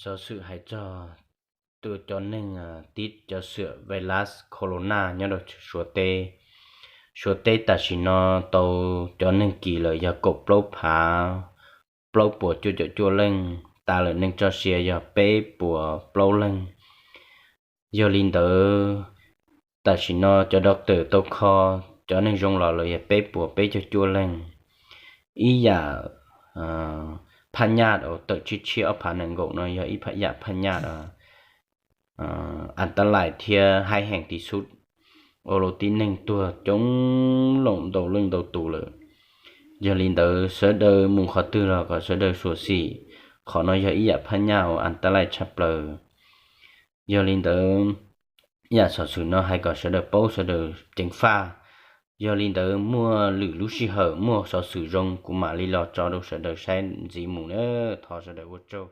Xov xwm hais txog tus cov neeg tib cov xwm virus corona nyob rau Suav teb. Suav teb tam sim no tau cov neeg kis lawm yog kaum plaub phav plaub puas cuaj caum cuaj leej, tas lawm neeg tso sia yog peb puas plaub leeg. Yog li ntawd, tam sim no cov doctor tau kho cov neeg zoo los lawm yog peb puas peb caug cuaj leeg. Ib yam phaj nyaj uas tawm tshiab tshiab ob phav nees nkaum no yog ib yam phaj nyaj uas an ta lais thiab haib heev tiv xub, ua rau tib neeg tuag coob loom ntau leej ntau tus lawm. Yog li ntawd sawv daws mus qhov twg los kom sawv daws xyuam xim, qhov no yog ib yam phaj nyaj uas an ta lais tshaj plaws. Yog li ntawd, yam xov xwm no hais kom sawv daws paub sawv daws ceev faj. Yog li ntawd muaj lwm lub sij hawm muaj xov xwm zoo kuv mam li los tso rau sawv daws saib ntxiv mus na. Thov sawv daws ua tsaug.